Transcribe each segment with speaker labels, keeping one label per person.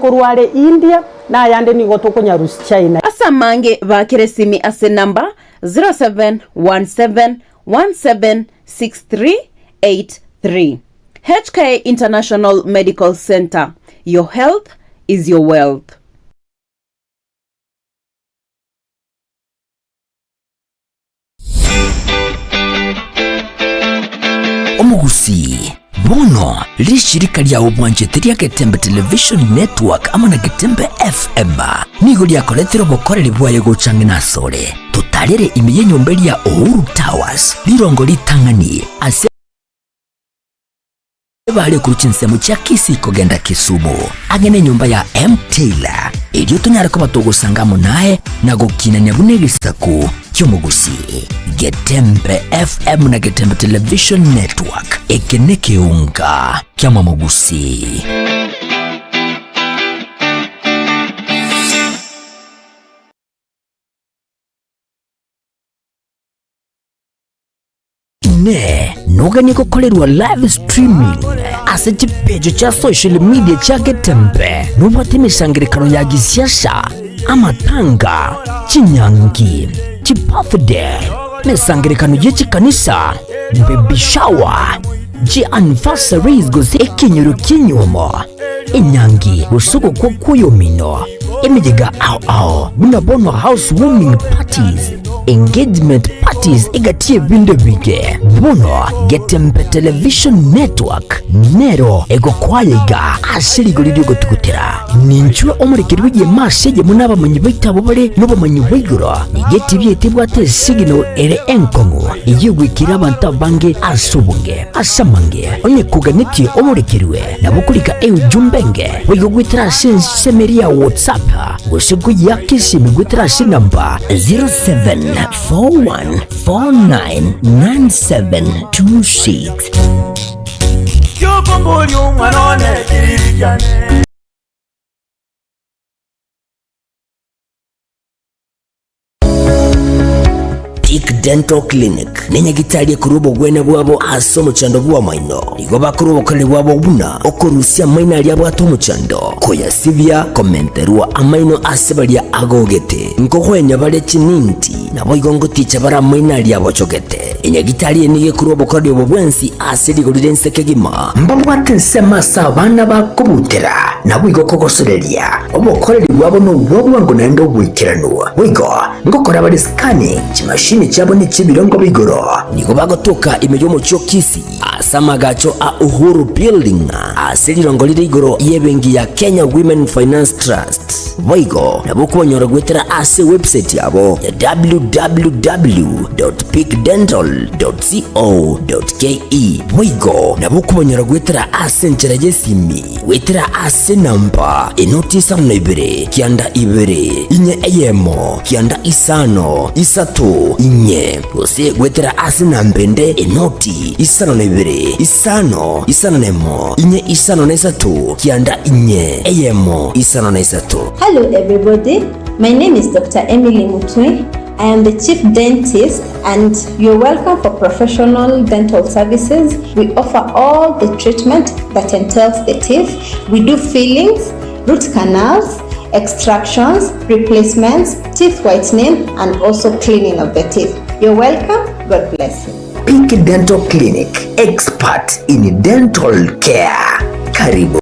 Speaker 1: korwa are India, na ayande nigo tokonyarusia China.
Speaker 2: Ase amange baakere esimi ase namba 0717176383. HK International Medical Centre, your health is your wealth.
Speaker 3: Omogusii, bono rishirika riao bwanchete ria Getembe Television Network amo na Getembe FM nigo riakoretire obokoreri bwaye gocha ang'e nasore. Totarere ime y'enyomba eria Uhuru Towers, rirongo ritang'ani ase Bare korwa chinsemo chia Kisii kogenda Kisumu, ang'e nenyomba ya M. Taylor, erio tonyare koba togosanga amo naye na gokinania buna egesaku ki'omogusii. Getembe FM na Getembe Television Network, eke nekeunga ki'amamogusii. Inee! Noganie gokorerwa live streaming ase chipeji chia social media chia Getembe? Nobwate emesangerekano ya gisiasa, amatanga, chinyangi, chibirthday, emesangerekano ye chikanisa, baby shower, chi anniversaries gose ekenyoro ki'enyuomo, enyangi gose ogokwa kw'oyomino, emeyega ao ao buna bono house warming parties, engagement parties egati y'ebinto ebinge. Bono Getembe Television Network nero egokwaya iga ase rigori ri'ogotugutera. Ninchwe omorekeri bw'egeema ase eyemo n'abamanyi baito abwo bare nobomanyi bwa igoro. Nigo etibi yaito ebwate esignal ere enkong'u eyio egoikera abanto abange ase obonge. Ase amange, onye koganetie omorekerwe, nabo okorika eujumbe enge boigo goetera ase ensemo eria ya WhatsApp gose koyiaka esimi goetera ase enamba 0741499726.
Speaker 4: Kiokomboria omwana one kiriri kiane.
Speaker 3: Peak Dental Clinic nenyagitari ekorwa obogwenia bwabo ase omochando bw'amaino. Nigo bakorwa obokoreri bwabo buna okorusia amaino aria abwate omochando, koyasibia, komenterwa amaino ase baria agogete, nkogoenya bare chininti, naboigo ngoticha bare amaino aria abochogete. Enyagitari eye nigo ekorwa obokoreri obo bwensi ase rigori ri'ense kegima. Mbabwate ensemo ase abana bakobutera, naboigo kogosoreria. Obokoreri bwabo nobwa bwango naende oboikeranu. Boigo ngokora bare scanning, chimashini chiabo nechi'ebirengo bia igoro. Nigo bagotoka ime y'omochie o Kisii ase amagacho a Uhuru Building ase rirongo rire igoro y'ebenki ya Kenya Women Finance Trust. Boigo nabo okobanyora goetera ase ewebsite yabo ya www.peakdental.co.ke. Boigo nabo okobanyora goetera ase enchera y'esimi goetera ase enamba enoti isano na ibere kianda ibere inye eyemo kianda isano isato inye gose goetera ase enamba ende enoti isano na ibere isano isano na emo inye isano na isato kianda inye eyemo isano na isato.
Speaker 5: Hello everybody, my name is Doctor Emily Mutwe, I am the chief dentist and you're welcome for professional dental services. We offer all the treatment that entails the teeth. We do fillings, root canals, extractions, replacements, teeth whitening and also cleaning of the teeth. You're welcome. God bless you.
Speaker 3: Peak Dental Clinic, expert in dental care. Karibu.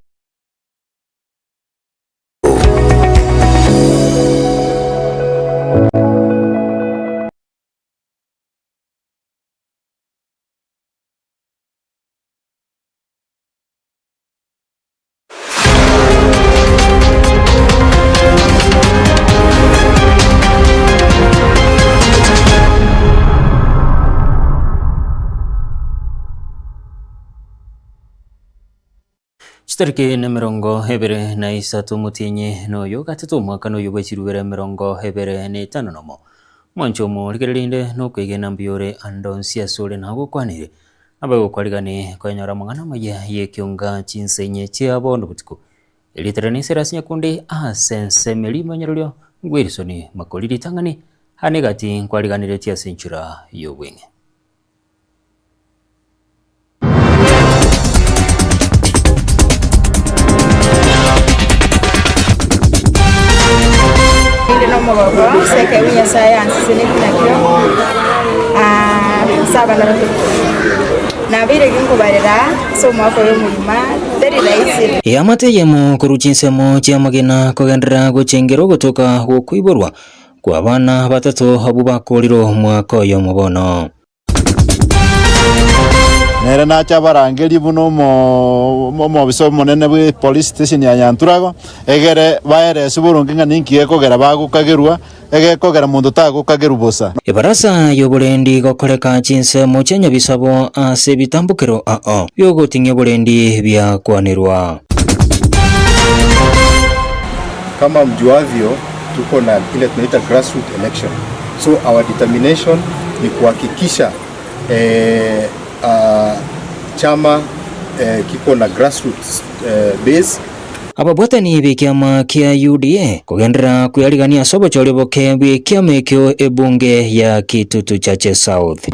Speaker 6: Chitariki nemerongo ebere na isato omotienyi noyo gatato omwaka noyo bwe chirubere emerongo ebere na etano nomo. Mwanche omorigereria rinde nokwegena mbuya ore ande onsi ase ore nagokwanire. Naboigo gokwarigani koenyora amang'ana amaya y'ekionga chinsa inye chia bono botuko. Erieta riane Silas Nyakundi ase ensemo eria rimanyererio Wilson Makori ritang'ani ane egati nkwariganiretie ase enchera y'obweng'e.
Speaker 7: Nomogoko ase ekeegwa Nyasae ansesenetie nakio ase abana baito. Nabeire ginkobarera ase omwaka oyo omogima, teri rahisi.
Speaker 6: Eamate eyemo korwa chinsemo chi'amagena kogenderera gochengera ogotoka gw'okoiborwa kw'abana batato abwo bakoorire omwaka oyomo bono.
Speaker 8: Nere nache abarangerie buna omobisa omonene bwe police station ya Nyanturago, egere baerese boronge ng'a ninki gekogera bagokagerwa, egekogera monto tagokagerwa bosa.
Speaker 6: Ebarasa y'oborendi gokoreka chinsemo chia nyabisabo ase ebitambokero ao bi'ogoting'ia oborendi biakwanirwa.
Speaker 9: Kama mjuavyo tuko na ile tunaita grassroot election so our determination ni kuhakikisha eh, uh, chama eh, kiko na grassroots eh, base.
Speaker 6: Ababwatani b'ekiama kia UDA kogenderera kweyarigania ase obochori oboke bw'ekiama ekio ebunge ya Kitutu Chache South.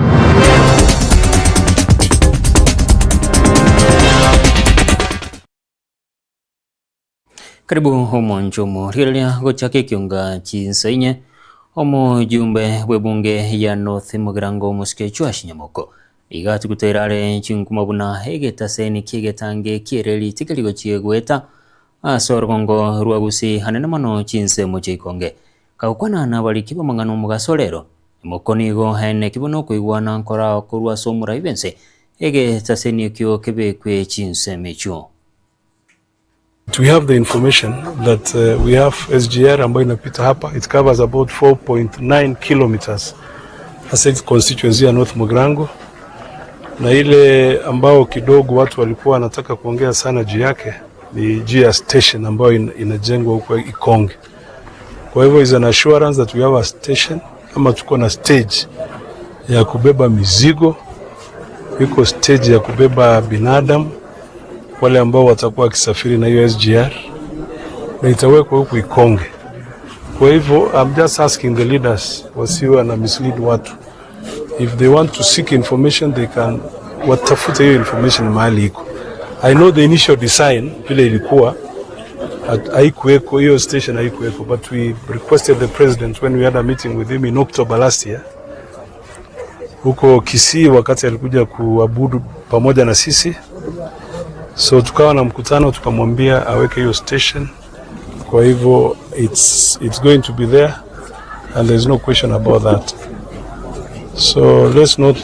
Speaker 6: Karibu omonche omorigereria gochaka ekionga chinsa inye, omojumbe bw'ebunge ya North Mugirango Omosike Joash Nyamoko iga atugutera are chinkuma buna egetaseni ki'egetange ki'ereri tikeri gochia goeta ase orogongo rwa Gusii anene mono chinsemo chia Ikonge. Kagokwana nabariki b'amang'ana omogaso rero, Nyamoko nigo aeneki buna okoigwana nkorao korwa ase omorai bw'ense egetaseni ekio kebekwe chinsemo echio.
Speaker 10: We have the information that we have SGR ambayo inapita hapa, it covers about 4.9 kilometers hasa constituency ya North Mugirango, na ile ambao kidogo watu walikuwa wanataka kuongea sana juu yake ni juu ya station ambayo inajengwa huko Ikonge. Kwa hivyo is an assurance that we have a station ama tuko na stage ya kubeba mizigo, iko stage ya kubeba binadamu wale ambao watakuwa wakisafiri na hiyo SGR na itawekwa huku Ikonge. Kwa hivyo I'm just asking the leaders wasiwe na mislead watu. If they want to seek information they can watafute hiyo information mahali iko. I know the initial design vile ilikuwa haikuweko hiyo station haikuweko, but we requested the president when we had a meeting with him in October last year huko Kisii wakati alikuja kuabudu pamoja na sisi, so tukawa na mkutano tukamwambia aweke hiyo station. Kwa hivyo it's going to be there and there is no question about that. So let's not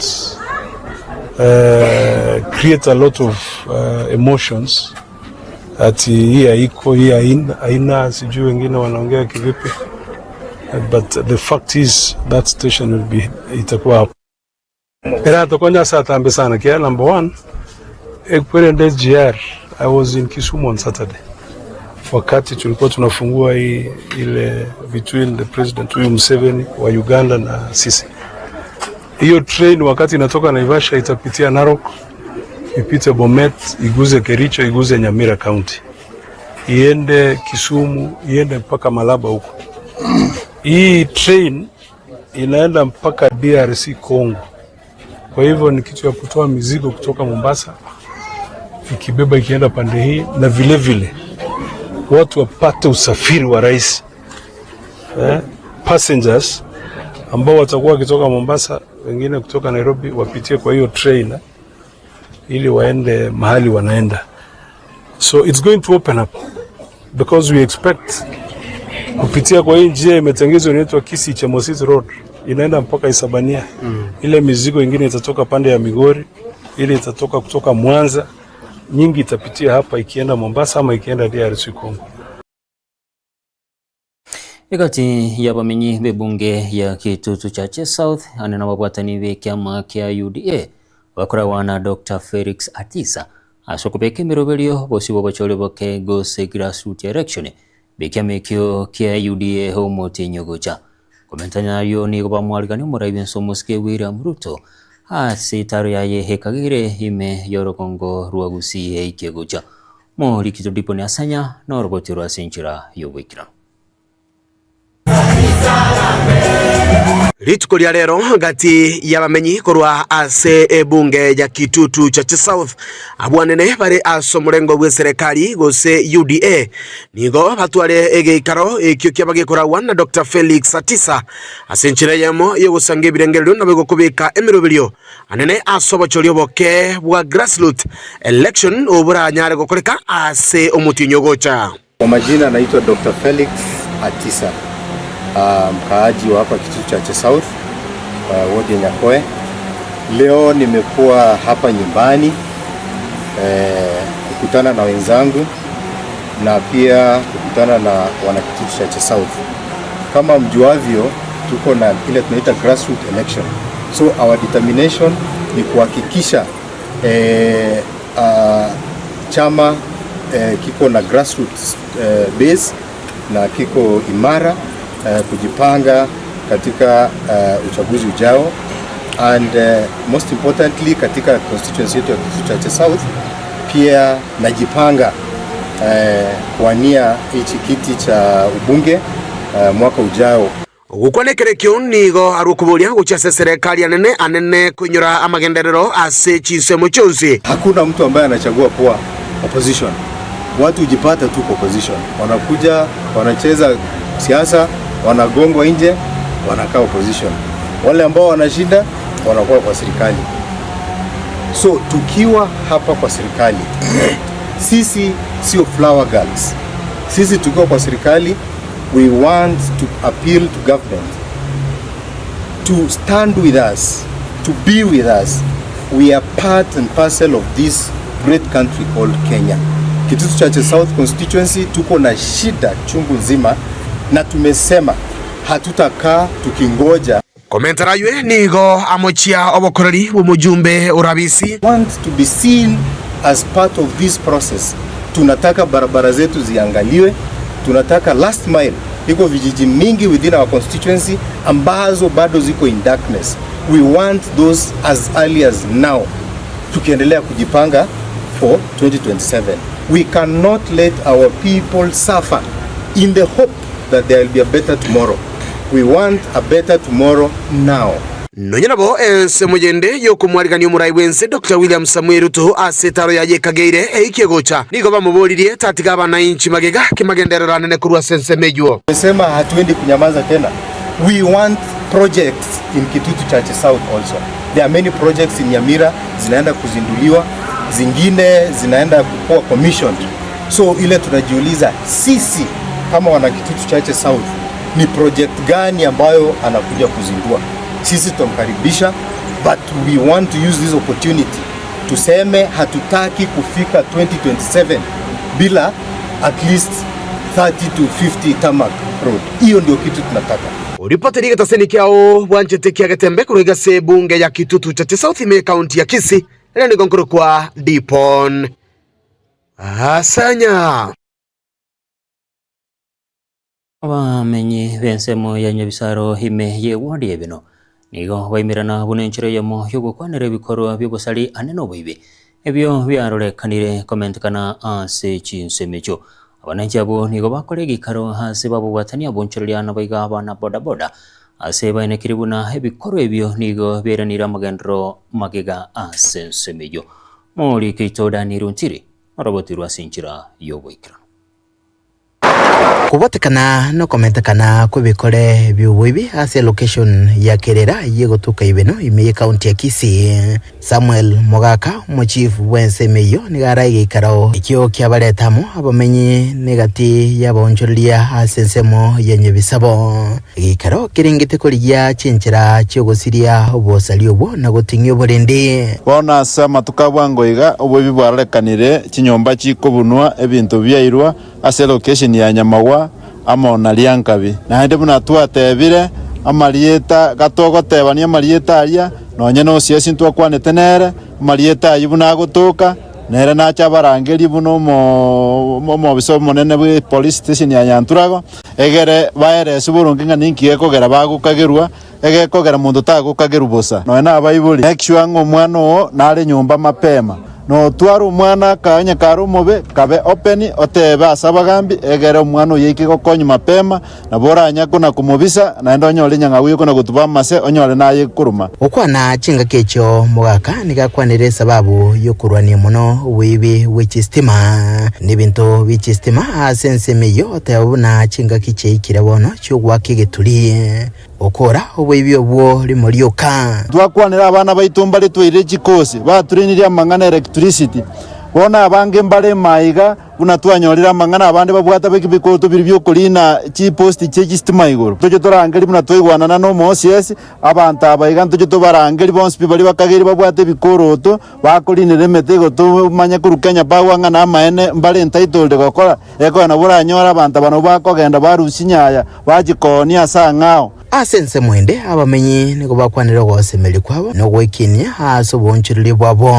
Speaker 10: create a lot of emotions ati hii haiko, hii haina, sijui wengine wanaongea kivipi, but the fact is that station will be itakuwa hapo. Era tokonya saa tambe sana kia number one ekwerende SGR. I was in Kisumu on Saturday wakati tulikuwa tunafungua hii ile between the president huyu Museveni wa Uganda na sisi. Hiyo train wakati inatoka Naivasha itapitia Narok, ipite Bomet, iguze Kericho, iguze Nyamira County, iende Kisumu, iende mpaka Malaba huko. Hii train inaenda mpaka DRC Congo. Kwa hivyo ni kitu ya kutoa mizigo kutoka Mombasa ikibeba ikienda pande hii, na vile vile watu wapate usafiri wa rahisi passengers ambao watakuwa wakitoka Mombasa, wengine kutoka Nairobi, wapitie kwa hiyo train ili waende mahali wanaenda. So it's going to open up because we expect kupitia kwa hii njia imetengenezwa inaitwa Kisii Chemosit Road inaenda mpaka Isabania. Ile mizigo ingine itatoka pande ya Migori, ile itatoka kutoka Mwanza, nyingi itapitia hapa ikienda Mombasa ama ikienda DRC Congo.
Speaker 6: Egati y'abamenyi b'ebunge ya Kitutu Chache South ane nababwatani b'ekiama kia UDA bakoragwa na Dr. Felix Atisa ase okobeka emeroberio bosio bw'obochori boke gose grassroots election b'ekiama ekio kia UDA omotienyi ogocha. Komentana ayio nigo bamwarigania omorai bw'ense omosike William Ruto ase etaro yaye ekagire ime y'orogongo rwa Gusii eike gocha. Morikito Diponi Asanya noroboti rwa ase enchera y'ogoikeranu.
Speaker 11: Rituko ria rero gati y'abamenyi korwa ase ebunge ya Kitutu Chache South abwo anene bare ase omorengo bw'eserekari gose UDA nigo batware egeikaro ekio kiaba gekoragwa na Doctor Felix Atisa ase enchera eyemo y'ogosanga ebirengererio nabo egokobeka emeroberio anene ase obochori oboke bwa grassroot election oboranyare gokoreka ase omotienyi ogocha.
Speaker 9: Kwa majina naitwa Doctor Felix Atisa, mkaaji wa hapa Kitutu Chache South, ward ya Nyakoe. Leo nimekuwa hapa nyumbani eh, kukutana na wenzangu na pia kukutana na wana Kitutu Chache South. Kama mjuavyo, tuko na ile tunaita grassroots election, so our determination ni kuhakikisha eh, uh, chama eh, kiko na grassroots eh, base na kiko imara eh, kujipanga katika eh, uchaguzi ujao and eh, most importantly katika constituency yetu ya Kitutu Chache South pia najipanga eh, kuwania hichi kiti cha ubunge eh, mwaka ujao.
Speaker 11: Ogokwana ekero ekio nigo arwe okoboria gochia ase eserekari anene anene koinyora amagenderero ase chinsemo chionsi.
Speaker 9: Hakuna mtu ambaye anachagua kuwa opposition. Watu hujipata tu kwa opposition, wanakuja wanacheza siasa, wanagongwa nje, wanakaa opposition. Wale ambao wanashinda wanakuwa kwa serikali. So tukiwa hapa kwa serikali sisi sio flower girls. Sisi tukiwa kwa serikali we want to appeal to government to stand with us, to be with us. We are part and parcel of this great country called Kenya. Kitutu Chache South constituency tuko na shida chungu nzima, na tumesema hatutakaa tukingoja.
Speaker 11: Komentera aywe nigo amochia obokoreri bw'omojumbe orabisi.
Speaker 9: Want to be seen as part of this process. Tunataka barabara zetu ziangaliwe, tunataka last mile. Iko vijiji mingi within our constituency ambazo bado ziko in darkness. We want those as early as now, tukiendelea kujipanga for 2027. We cannot let our people suffer in the hope that there will be a better tomorrow. We want a better tomorrow now.
Speaker 11: Nonya nabo ensemo yende y'okomwarigania omorai bw'ense Doctor William Samoei Ruto ase etaro yaye ekageire eikie gocha, nigo bamoboririe tatiga abanainchi magega kemagenderero anene korwa ase ensemo eyio.
Speaker 9: Tumesema hatuendi kunyamaza tena. We want projects in Kitutu Chache South also. There are many projects in Nyamira zinaenda kuzinduliwa, zingine zinaenda kuwa commissioned. So ile tunajiuliza sisi kama wana Kitutu Chache South ni project gani ambayo anakuja kuzindua? Sisi tutamkaribisha, but we want to use this opportunity tuseme hatutaki kufika 2027 bila at least 30 to 50 tarmac road. Hiyo ndio kitu tunataka.
Speaker 11: Oripoteri egetaseni kiao bwanchete kia Getembe korwa igase ebunge ya Kitutu Chache South ime ekaunti ya Kisii, ere nigo nkorokwa Dipon Asanya.
Speaker 6: Abamenyi b'ensemo ya Nyabisaro ime y'ewodi y'Ebino nigo baimerana buna enchera eyemo y'ogokwanera ebikorwa bi'obosari ane noboibi ebio biarorekanire komentekana ase chinsemo echio. Abananchi abwo nigo bakora egeikaro ase babobwatania obonchoreria nabaiga abana bodaboda ase baenekire buna ebikorwa ebio nigo biairanire amagenderero magega ase ensemo eyio. Morike oito Daniel Ontiri orobotirwe ase enchera y'oboikeranu.
Speaker 12: Kobotekana nokomentekana kw'ebikore bi'oboibi ase elocation ya Kerera y'egotuka Ibeno ime y'ecounty ya Kisii. Samuel Mogaka omochief bw'ensemo eyio nigo arae egeikaro ekio kiabareta amo abamenyi negati y'abaonchoreria ase ensemo ya Nyebisabo. Egeikaro kerengete korigia chinchera chi'ogosiria obosari obwo na goting'ia oborendi.
Speaker 8: Bono ase amatuko a bwango iga oboibi bwarorekanire, chinyomba chikobunwa, ebinto biairwa ase elocation ya Nyamagwa amo na Riankabi. Naende buna twatebire, amarieta gatogotebania amarieta aria, nonye nosiesi ntwakwanete nere, amarieta ayio buna agotoka, Nere nache abarangerie buna omobisa omonene bwe police station ya Nyanturago, egere baerese boronge ng'a ninki gekogera bagokagerwa, egekogera monto tagokagerwa bosa. Nonya nabaibori, make sure ng'a omwana oo nare nyomba mapema. Notware omwana aka onye kare omobe, kabe open, otebe ase abagambi, egere omwana oyio aike gokonywa mapema, nabo oranya kona komobisa, naende onyore enyang'au ekona gotuba amase, onyore naye ekoruma.
Speaker 12: Gokwana chingaki echio mogaka nigo akwanire esababu y'okorwania mono oboibi bwe chistima na ebinto bie chistima ase ensemo eyio oteba buna chingaki chiaikire bono chi'ogoaka egeturi. Gokora oboibi obwo rimo rioka.
Speaker 8: Twakwanera abana baito mbare twairire chikosi, baturenirie amang'ana electricity. Bono abange mbare maiga buna twanyorire amang'ana abande babwate ebikoto biria biokorina chiposti chie chistima igoro. Toche torangerie buna twaigwanana na omo OCS, abanto aba iga ntoche tobarangerie bonsi pi baria bakageire babwate ebikoroto, bakorinera emete igo tomanye korwa Kenya Power ng'a namaene mbare entitled gokora, Ekero nabo oranyore abanto aba nabwo bakogenda barusia chinyaya, bachie koonia ase ang'ao.
Speaker 12: Ase ensemo ende abamenyi nigo bakwanire ogosemeria kwabo na ogwekinia ase oboonchoreria bwabo,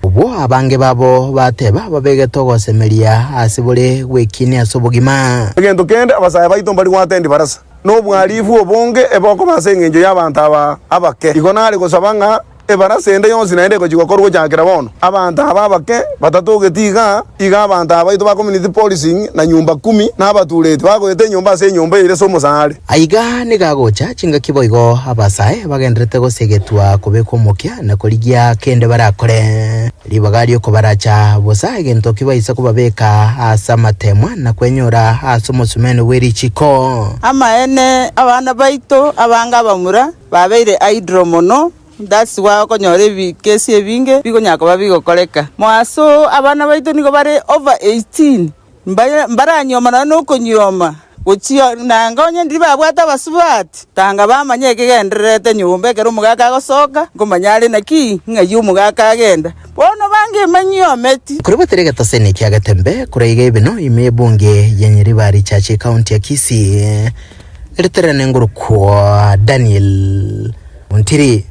Speaker 12: obwo abange babo bateba babegete ogosemeria ase bore gwekinia ase obogima.
Speaker 13: Egento kende, abasae baito mbari goatendi barasa, na obwarifu obonge ebokoba ase engencho y'abanto aba abake. Igo nare gosaba ng'a Ebarasa ende yonsi naende egochia gokorwa gochakera bono. Abanto aba abake batatogeti iga, iga abanto aba baito ba community policing na nyumba kumi na abatureti bagoeta enyomba ase enyomba eire ase omosare.
Speaker 12: Aiga nigo agocha chingaki boigo abasae bagendererete gosegetwa kobekwa omokia na korigia kende barakore. Ribaga ri'okobaracha bosa egento kibaisa kobabeka ase amateemwa na kwenyora ase omosumeno bwe richiko.
Speaker 14: Amaene, abana baito abange abamura babeire idle mono, That's why okonyora ebikesi ebinge bikonyara koba bigokoreka. Moaso abana baito nigo bare over 18 mbaye mbaranyioma nonya na okonyioma gochia nanga onye ndiri babwate abasubati tanga bamanye ekegendererete nyomba ekero omogaka agosoka nkomanya are naki ng'ai omogaka agenda. Bono bange mbanyiometi.
Speaker 12: Korobotera egetoseni kia Getembe korwa iga ebino ime ebunge ya Nyaribari Church ekaunti ya Kisii riterane ngorokwa Daniel Ontiri.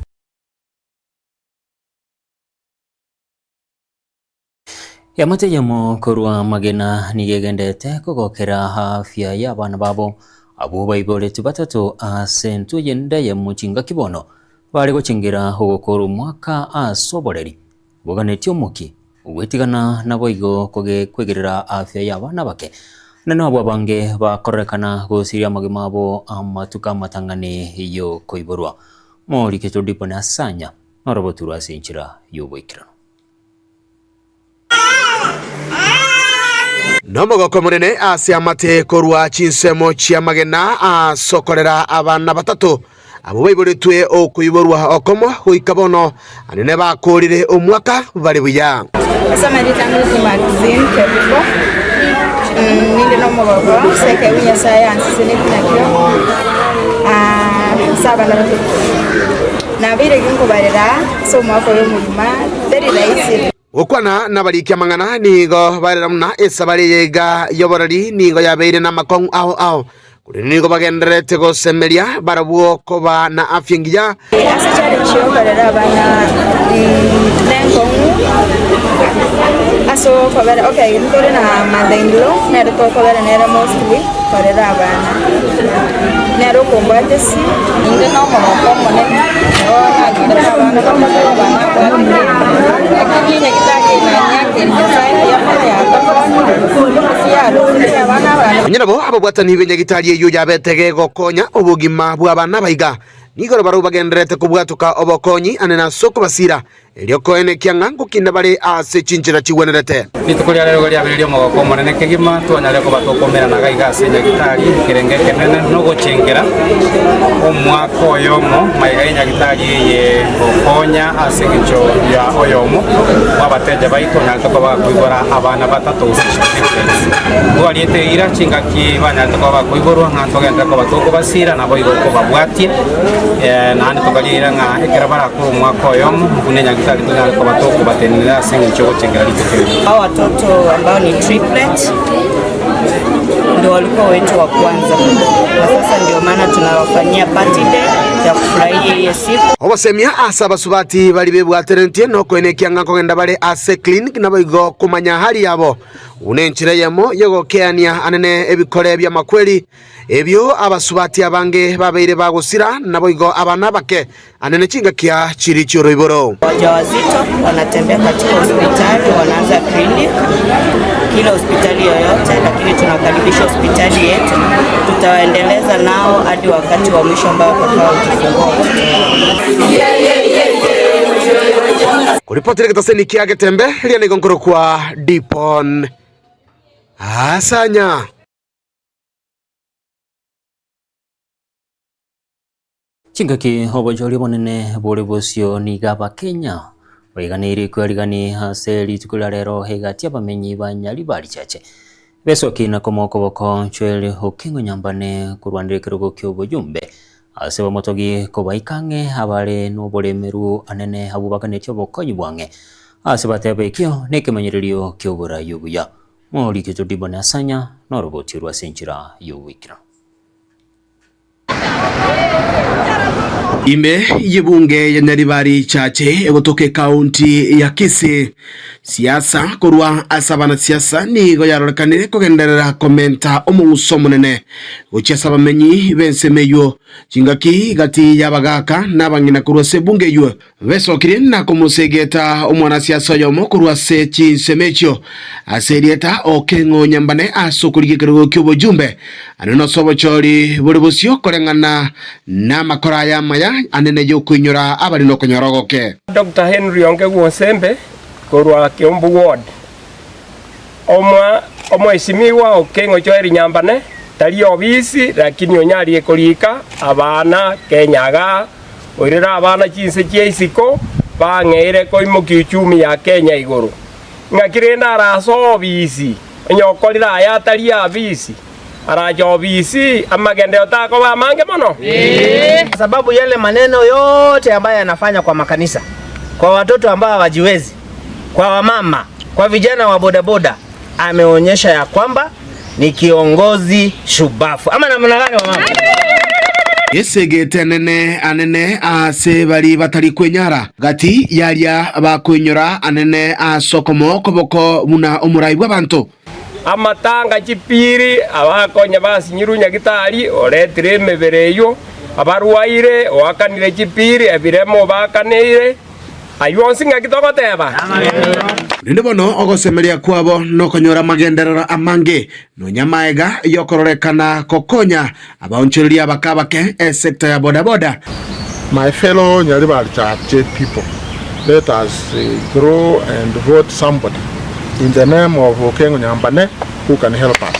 Speaker 6: Eamate eyemo korwa amagena nigo egenderete kogokera afya y'abana babo, abwo baiboretwe batato ase entwe eyende eyemo chingaki bono bare gochengera ogokora omwaka ase oboreri boganetie omokia Ogwetigana naboigo kwegerera afya y'abana abake, na nabwo abange bakororekana gosiria amagima abo amatuko amatang'ani y'okoiborwa. Morike Todipo na Sanya noroboturwe ase enchera y'oboikeranu.
Speaker 11: Nomogoko omonene ase amate korwa chinsemo chi'amagena ase okorera abana batato Abwo baiboretwe okoiborwa okomo goika bono, anene bakoorire omwaka bare buya.
Speaker 7: Ase amarieta ane Ruth Maxine Kerubo, ninde nomogoko ase ekeegwa Nyasaye ansesenetie nakio ase abana batato. Nabeire ginkobarera ase omwaka oyo omogima, teri rahisi.
Speaker 11: Gokwana nabariki amang'ana nigo barera buna esabari eye iga y'oborori nigo yabeire namakong'u ao ao, korende nigo bagendererete gosemeria barabwo koba na afya engiya.
Speaker 7: Ase challenge y'okorera abana nenkong'u ase okobera okay ntore na mother in law nere tokobera nere mostly korera abana nere okombwata esi. Inde nomogoko omonene nabo nanyorete abana batato abana abwatire lakini enyagitari eye nanyeakeire Nyasaye mbuya mono yatokonyire ase yarusirie abana abane.
Speaker 11: Onye nabo ababwatani b'enyagitari eyio yabete gegokonya obogima bw'abana abaiga, nigo barabwo bagendererete kobwatoka obokonyi ane nase okobasiira, Erio koenekia ng'a ngokinda bare ase chinchera chigwenerete.
Speaker 15: Rituko ria rero igo riabeire ri'omogoko omonene kegima, twanyarire koba tokomerana iga iga ase enyagitari ekerengo ekenene na ogochengera omwaka oyomo magega y'enyagitari eye gokonya ase engencho ya oyomo bw'abateja baito onyarete koba gakoibora abana batato gose triplets. Twariete eira chingaki banyarete koba bakoiborwa ng'a ntogenderere koba tokobasira naboigo kobabwatia, naende tokaria eira ng'a ekero bara Korwa omwaka oyomo, buna enyagitari tonyare koba tokobatenenera ase engencho y'ogochengera rituko eri.
Speaker 16: Hao watoto ambao ni triplet ndio walikuwa wetu wa kwanza, na sasa ndio maana tunawafanyia party day ya kufurahia hiyo siku.
Speaker 11: Ogosemia ase abasubati baria bebwateretie nokoenekia ng'a nkogenda bare ase clinic naboigo komanya hali yabo. Buna enchera eyemo y'ogokeania anene ebikore bi'amakweri, ebio abasubati abange babeire bagosira, naboigo abana abake anene chingakia chiria chi'oroiboro.
Speaker 16: Wajawazito wanatembea katika hospitali, wanaanza clinic kila hospitali yoyote, lakini tunakaribisha hospitali yetu, tutawaendeleza nao hadi wakati wa mwisho ambao watakaojifungua watoto wao.
Speaker 11: Koripotera egetaseni kia Getembe, riria nigo nkorokwa Dipon Asanya.
Speaker 6: Chingaki obochori obonene bore bosio nigo Abakenya baiganeirie kwerigani ase rituko ria rero egati y'abamenyi ba Nyaribari Chache. Besoki na komoa okoboko Joel Okengo Nyambane korwanera ekerogo ki'oboyumbe ase bamotogi kobaika ang'e abare noboremeru anene abwo baganetie obokonyi bwang'e ase bateba ekio nekemanyererio ki'oborai obuya. Moriketwe Diboni Asanya noroboti orwo ase enchera y'ogoikera.
Speaker 11: Ime y'ebunge ya Nyaribari Chache egotoka ekaunti ya Kisii, siasa korwa ase abanasiasa nigo yarorekanire kogenderera komenta omong'uso omonene gochia ase abamenyi b'ensemo eyio. Chingaki gati y'abagaaka na abang'ina korwa ase ebunge eyio Besokirie na komosegeta omwanasiasa oyomo korwa ase chinsemo echio ase erieta Okeng'o Nyambane ase okorigia ekerogo ki'obochumbe ane nose obochori bore bosio koreng'ana namakora aya amaya anene y'okoinyora abare nokonyora ogoke.
Speaker 17: Doctor Henry Ongegu Osembe korwa Kiambu Ward, Omwa omwesimigwa Okeng'o Joel Nyambane tari obisi lakini onyarie korika abana Kenya igaa. Oirere abana chinse chia isiko, bang'eire koimokia uchumi ya Kenya igoro. Ng'aki rende arase obisi, onye okorire aya atari abisi, arache obisi, amagenderero takoba amange mono?
Speaker 18: Kwa sababu yale maneno yote ambayo yanafanya kwa makanisa, kwa watoto ambao hawajiwezi, kwa wamama, kwa vijana wa bodaboda, ameonyesha ya kwamba ni kiongozi shubafu. Ama namna gani wamama?
Speaker 11: Esegete anene anene aase baria batari kwenyara, gati y'aria bakoinyora anene aase okomo okoboko buna omorai bw'abanto.
Speaker 17: Amatanga chipiri, abakonya basinyirwe nyagitari, oretire emebere eyio, abarwaire, oakanire chipiri, ebirema obaakaneire. Ayio onsi ng'aki togoteba?
Speaker 11: Rende bono ogosemeria kwabo nokonyora amagenderero amange, nonya amaega y'okororekana gokonya abaonchoreria abake abake esector ya bodaboda.
Speaker 19: My fellow Nyaribari Chache people, let us grow and vote somebody in the name of Okengo Nyambane who can help us.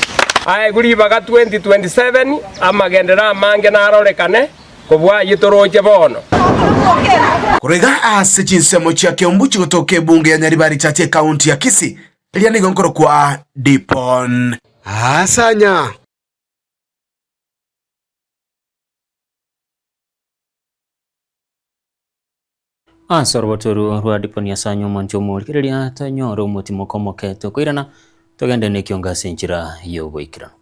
Speaker 17: Aegwe ribaga 2027 amagenderero amange narorekane. Kobua ayio toroche bono.
Speaker 11: Korwa iga ase chinsemo chia Kiambu chigotoka ebunge ya Nyaribari Chache ekaunti ya Kisii, eria nigo nkorokwa Dipon Asanya.
Speaker 6: Ase orobato orwo rwa Diponi Asanya omonto omorigereria tanyore omotimoko omoke tokoirana togende nekiongo ase enchera y'oboikeranu.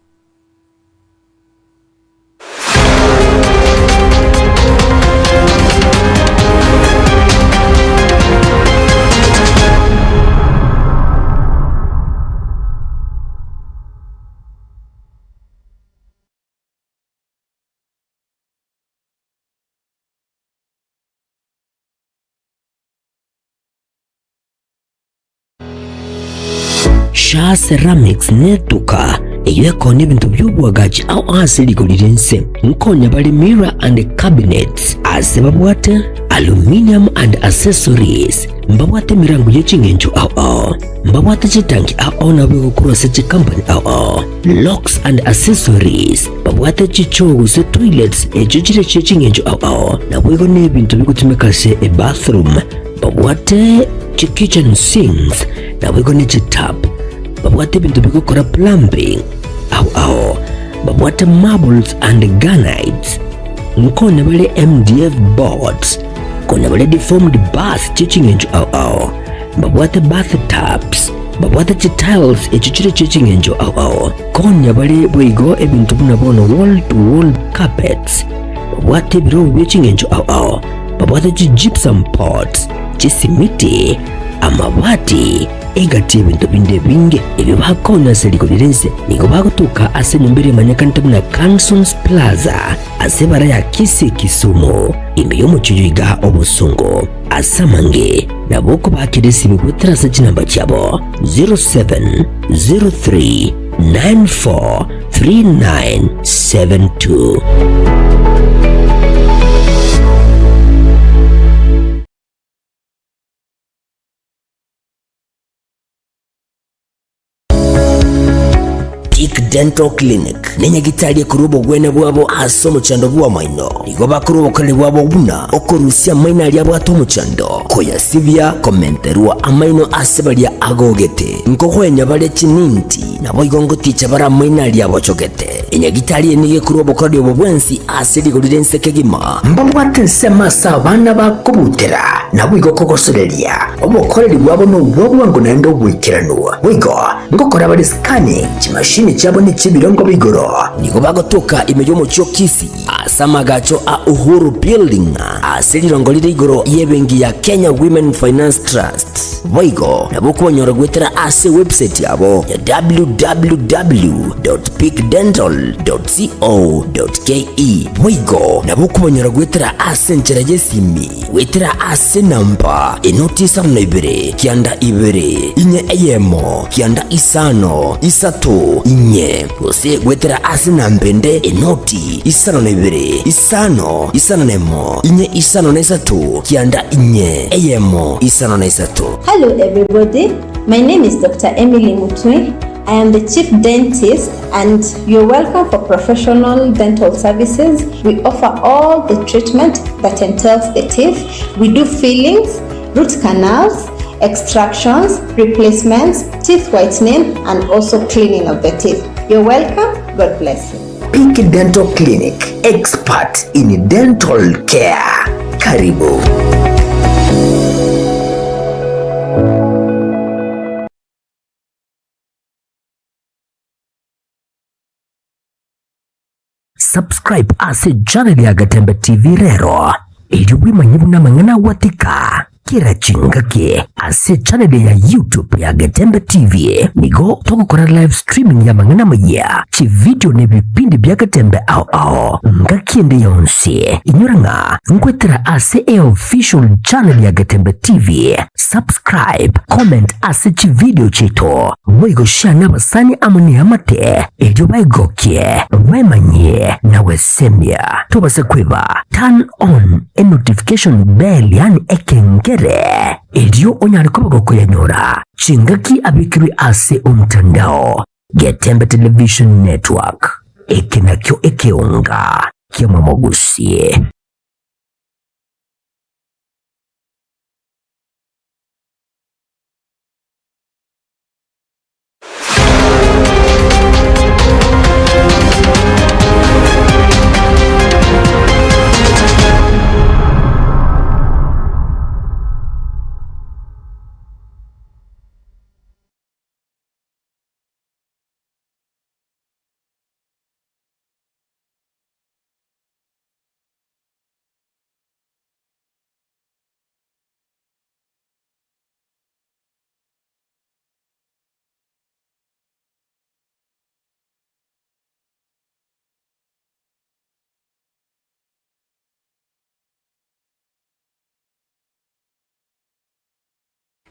Speaker 3: Shaa Ceramics netuka eyio ekonia ebinto bi'oboagachi ao ase rigori ri'ense. Nkonya bare mirror and cabinets ase babwate aluminium and accessories. Mbabwate emerango ye ching'encho ao ao. Mbabwate chitanki ao ao nabo egokorwa ase chikampani ao ao. Locks and accessories. Babwate chichoo gose toilets echio chire chie ching'encho ao ao. Naboigo nebinto bigotumeka ase ebathroom. Babwate chi-kitchen sinks, naboigo ne chitap. Babwate ebinto bigokora plumbing ao ao. Babwate marbles and granites. Nkonya bare MDF boards. Konya bare deformed bars chie ching'encho ao ao. Babwate bath tubs. Babwate chitiles echio chire chie ching'encho ao ao. Konya bare boigo ebinto buna bono wall to wall carpets. Babwate ebirogo bie ching'encho ao ao. Babwate chi-gypsum pots, chisimiti, amabati. Egati y'ebinto binde ebinge ebio bakonya ase rigori ri'ense nigo bagotoka ase enyomba eria emanyekanete buna Cansons Plaza ase ebara ya Kisii Kisumu, ime y'omochie oyo iga obosongo. Ase amange nabo okobaakera esimi goetera ase chinamba chiabo 0703 94 3972. Peak Dental Clinic nenyagitari ekorwa obogwene bwabo ase omochando bw'amaino. Nigo bakorwa obokoreri bwabo buna okorusia amaino aria abwate omochando, koyasibia, komenterwa amaino ase baria agogete, nkogwenia bare chininti, naboigo ngoticha bare amaino aria abochogete. Enyagitari eye nigo ekorwa obokoreri obo bwensi ase rigori ri'ense kegima. Mbabwate ensemo ase abana bakobutera, naboigo kogosoreria. Obokoreri bwabo nobwa bwango naende oboikeranu. Boigo ngokora bare scanning, chimashini chiabo nechi'ebirengo bia igoro. Nigo bagotoka ime y'omochie o Kisii ase amagacho a Uhuru Building ase rirongo rire igoro y'ebenki ya Kenya Women Finance Trust. Boigo nabo okobanyora goetera ase ewebsite yabo ya www.peakdental.co.ke. Boigo nabo okobanyora goetera ase enchera y'esimi goetera ase enamba enoti isano na ibere kianda ibere inye eyemo kianda isano isato inye gose goetera ase enamba ende enoti isano na ibere isano isano na emo inye isano na isato kianda inye eyemo isano na isato.
Speaker 5: Hello everybody, my name is Doctor Emily Mutwe, I am the chief dentist and you're welcome for professional dental services. We offer all the treatment that entails the teeth. We do fillings, root canals, extractions, replacements, teeth whitening and also cleaning of the teeth. You're welcome. God bless you.
Speaker 3: Peak Dental Clinic, expert in dental care. Karibu. Subscribe ase channel ya Gatembe TV rero erio bwemanye buna amang'ana agwatika kera chingaki ase channel ya YouTube ya Getembe TV. Nigo togokora live streaming y'amang'ana amayia, chividio na ebipindi bia Getembe ao ao ngaki ende yonsi. Inyora ng'a nkwetera ase eofficial channel ya Getembe TV. Subscribe, comment ase chividio chiaito, boigo share nabasani amo neamate erio baigokie, bemanyie na gwesemia. Tobase kweba, turn on enotification bell yaani ekengere erio onyare koba gokoyanyora chingaki abekirwe ase omtandao. Getembe Television Network, eke nakio ekeonga ki'omomogusie.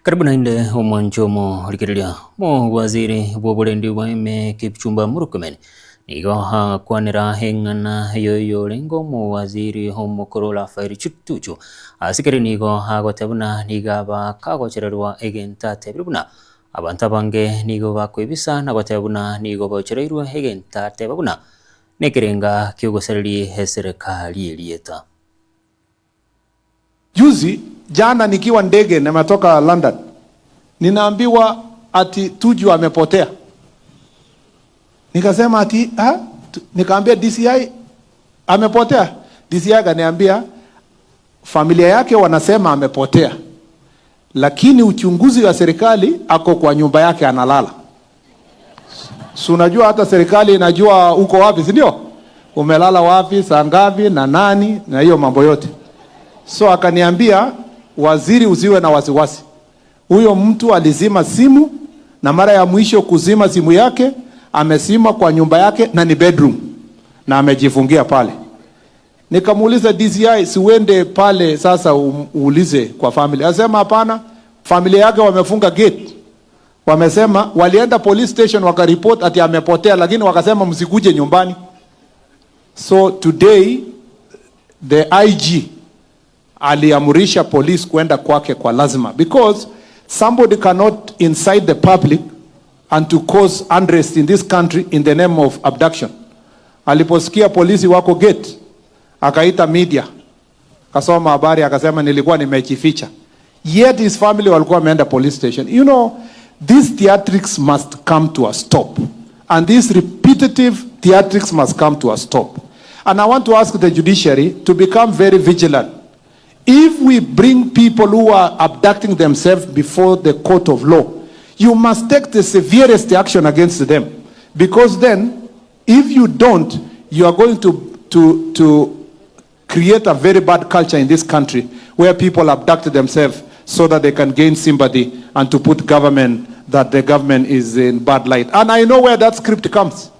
Speaker 6: Karibu naende omwancho omorigereria mowaziri bw'oborendi bwa ime Kipchumba Murkomen nigo agakwanera eng'ana yoyorenge omowaziri omokoro Raphael Tuju ase kere nigo agoteba buna nigo aba kagochererwa egento atebire buna abanto abange nigo bakoebisa na goteba buna nigo baochereirwe egento ateba buna nekerenga kiogosareria eserekari erieta.
Speaker 20: Juzi jana nikiwa ndege nimetoka London, ninaambiwa ati Tuju amepotea. Nikasema ati ha? Nikaambia DCI amepotea. DCI akaniambia familia yake wanasema amepotea, lakini uchunguzi wa serikali ako kwa nyumba yake analala. Si unajua hata serikali inajua uko wapi, si ndio? Umelala wapi, saa ngapi na nani na hiyo mambo yote. So akaniambia waziri, usiwe na wasiwasi, Huyo mtu alizima simu na mara ya mwisho kuzima simu yake amezima kwa nyumba yake na ni bedroom na amejifungia pale. Nikamuuliza DCI, si uende pale sasa uulize kwa family. Asema hapana, familia yake wamefunga gate. Wamesema walienda police station wakaripot ati amepotea, lakini wakasema msikuje nyumbani. So today the IG aliamrisha police kwenda kwake kwa lazima because somebody cannot incite the public and to cause unrest in this country in the name of abduction. Aliposikia polisi wako gate, akaita media, akasoma habari, akasema nilikuwa nimejificha. Yet his family walikuwa wameenda police station. You know, these theatrics must come to a stop. And these repetitive theatrics must come to a stop. And I want to ask the judiciary to become very vigilant. If we bring people who are abducting themselves before the court of law, you must take the severest action against them. Because then, if you don't, you are going to create a very bad culture in this country where people abduct themselves so that they can gain sympathy and to put government that the government is in bad light. And I know where that script comes.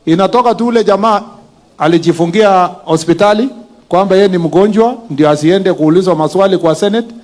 Speaker 20: Inatoka tu ule jamaa alijifungia hospitali kwamba yeye ni mgonjwa ndio asiende kuulizwa maswali kwa Senate,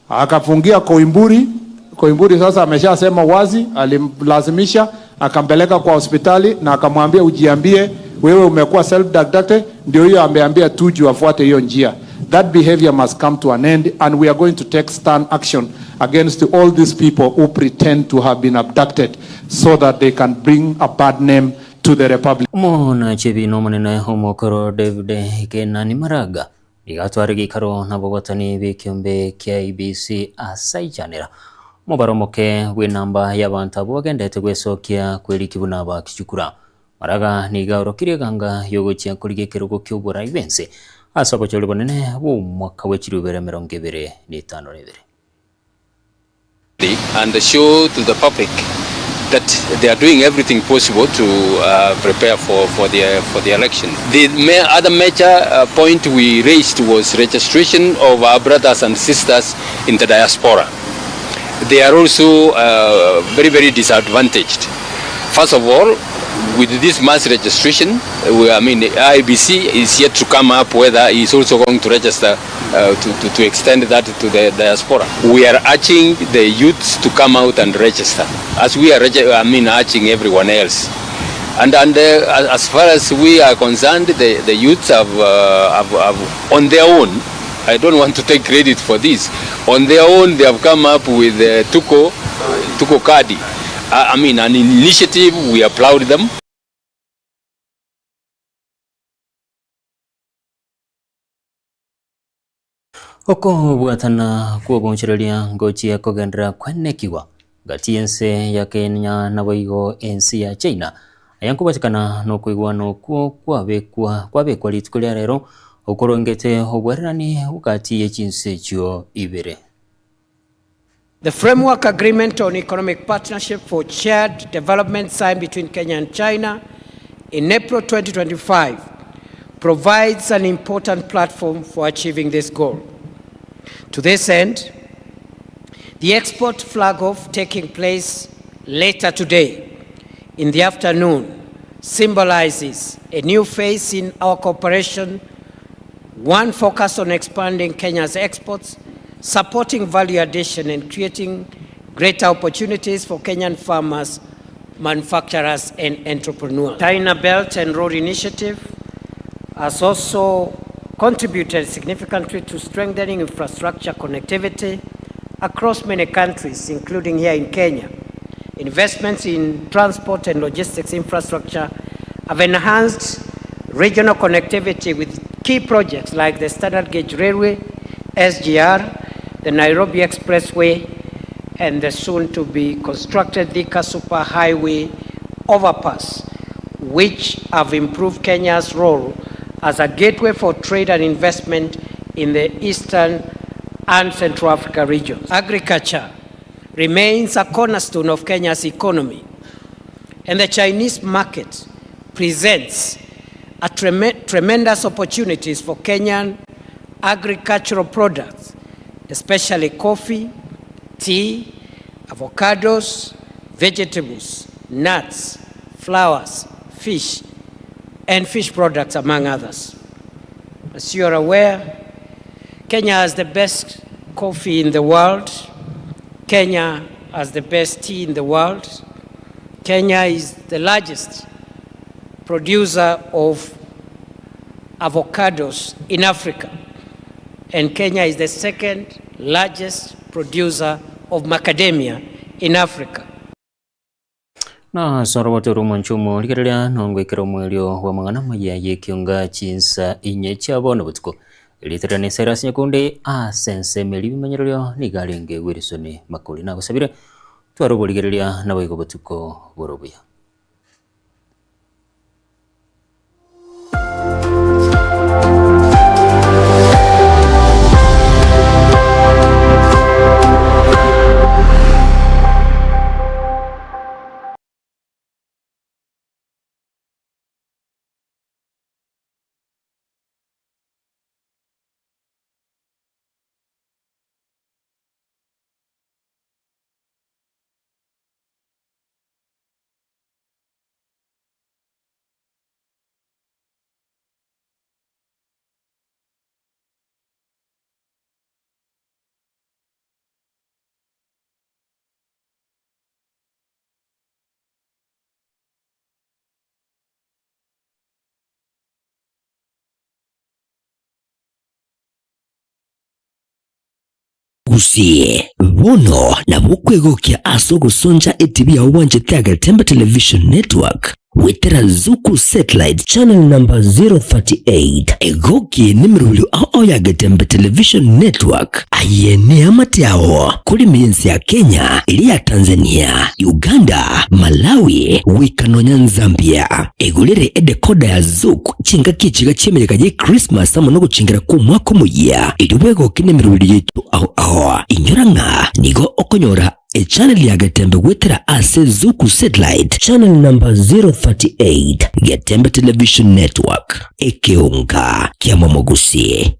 Speaker 20: akafungia Koimburi. Koimburi sasa ameshasema wazi, alimlazimisha akampeleka kwa hospitali na akamwambia ujiambie wewe umekuwa self abducted. Ndio hiyo ameambia Tuju afuate hiyo njia. That behavior must come to an end and we are going to take stern action against all these people who pretend to have been abducted so that they can bring a bad name to the republic.
Speaker 6: Omonachebi nomonene omokoro David Kenani Maraga nigo atware geikaro nabogotani b'ekiombe kia IEBC ase aichanera omobaro omoke bw'enamba y'abanto abwo bagendete gwesokia kweriki buna abakichukura. Maraga nigo aorokirie eganga y'ogochia korigia ekerogo ki'oborai bw'ense ase obochori bonene bw'omwaka bwe chirubere 2052.
Speaker 21: and show to the public that they are doing everything possible to uh, prepare for, for, the, for the election. The ma other major uh, point we raised was registration of our brothers and sisters in the diaspora. They are also uh, very, very disadvantaged. First of all, with this mass registration, we, I mean, IBC is yet to come up whether is also going to register uh, to, to, to extend that to the diaspora. We are urging the youths to come out and register, as we are, I mean, urging everyone else. And, and uh, as far as we are concerned, the, the youths have, uh, have, have, on their own, I don't want to take credit for this, on their own they have come up with the Tuko, Tuko Kadi. I, I mean, an initiative, we applaud them.
Speaker 6: Okobwatana kw'oboonchoreria ngochia kogenderera kwenekigwa gati y'ense ya Kenya naboigo ense ya China. Aya nkobatekana nokoigwana okwo kwabekwa kwabekwa rituko ria rero okorongete obwererani gati ye chinse echio ibere.
Speaker 22: The Framework Agreement on Economic Partnership for Shared Development signed between Kenya and China in April 2025 provides an important platform for achieving this goal. To this end, the export flag-off taking place later today in the afternoon symbolizes a new phase in our cooperation, one focused on expanding Kenya's exports, supporting value addition and creating greater opportunities for Kenyan farmers, manufacturers and entrepreneurs. China Belt and Road Initiative has also contributed significantly to strengthening infrastructure connectivity across many countries, including here in Kenya. Investments in transport and logistics infrastructure have enhanced regional connectivity with key projects like the Standard Gauge Railway, SGR, the Nairobi Expressway, and the soon-to-be constructed Thika Super Highway overpass, which have improved Kenya's role as a gateway for trade and investment in the Eastern and Central Africa regions. Agriculture remains a cornerstone of Kenya's economy, and the Chinese market presents a tremendous opportunities for Kenyan agricultural products, especially coffee, tea, avocados, vegetables, nuts, flowers, fish, and fish products, among others. As you are aware, Kenya has the best coffee in the world. Kenya has the best tea in the world. Kenya is the largest producer of avocados in Africa. And Kenya is the second largest producer of macadamia in Africa.
Speaker 6: Na ase orogoto rw'omonche omorigereria nongoikera omoerio bw'amang'ana amaya y'ekionga chinsa inye chia bono botuko. Erieta riane Cyrus Nyakundi ase ensemo eria ebimanyererio nigo arenge Wilson Makori. Nagosabire tware oborigereria naboigo botuko bore obuya.
Speaker 3: Gusii, bono nabo okwegokia ase ogosoncha etibi yao bwanchete Agetembe Television Network goetera Zuku Satellite Channel number 038. Egoki nemerobio ao ao ya Getembe Television Network. Aye neamate ao kore ime y'ense ya Kenya, eria ya Tanzania, Uganda, Malawi, goika nonya Nzambia. Egorere edecoder ya Zuku chingaki echiga chi'emeyega ye Christmas amo nogochengera kw'omwaka omoyia, erio bwegoke nemerobio yaito ao ao. Inyora ng'a nigo okonyora echannel ya Getembe goetera ase Zuku Satellite channel number 038, Getembe Television Network, ekeonga kiamomogusi.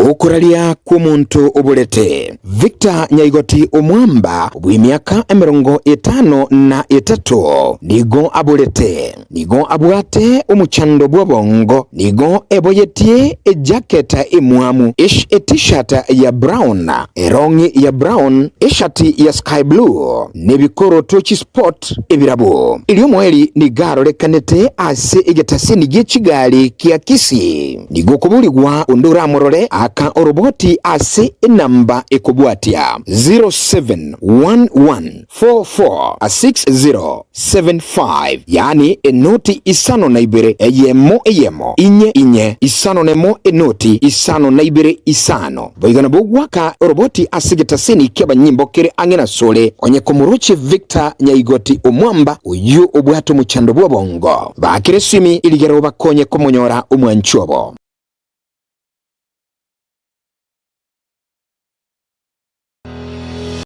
Speaker 1: Okoraria kw'omonto oborete. Victor Nyaigoti Omwamba bw'emiaka emerongo etano na etato nigo aborete. Nigo abwate omochando bw'obongo. Nigo eboyetie ejacket emwamu, e-t-shirt ya brown, erong'i ya brown, eshati ya sky blue, nebikoroto chisport ebirabu. Erio omoerio nigo arorekanete ase egetaseni gie chigari kia Kisii. Nigo okoborigwa onde oramorore aka oroboti ase enamba ekobwatia, 0711446075, yaani enoti isano na ibere eyemo eyemo inye inye isano nemo enoti isano na ibere isano. Boigo nabo ogoaka oroboti ase egetaseni ki'abanyimbo kere ang'e nasore, onye komoroche Victor Nyaigoti Omwamba, oyio obwate omochando bw'obongo. Baakere esimi rigere obakonye komonyora omwanchi obo.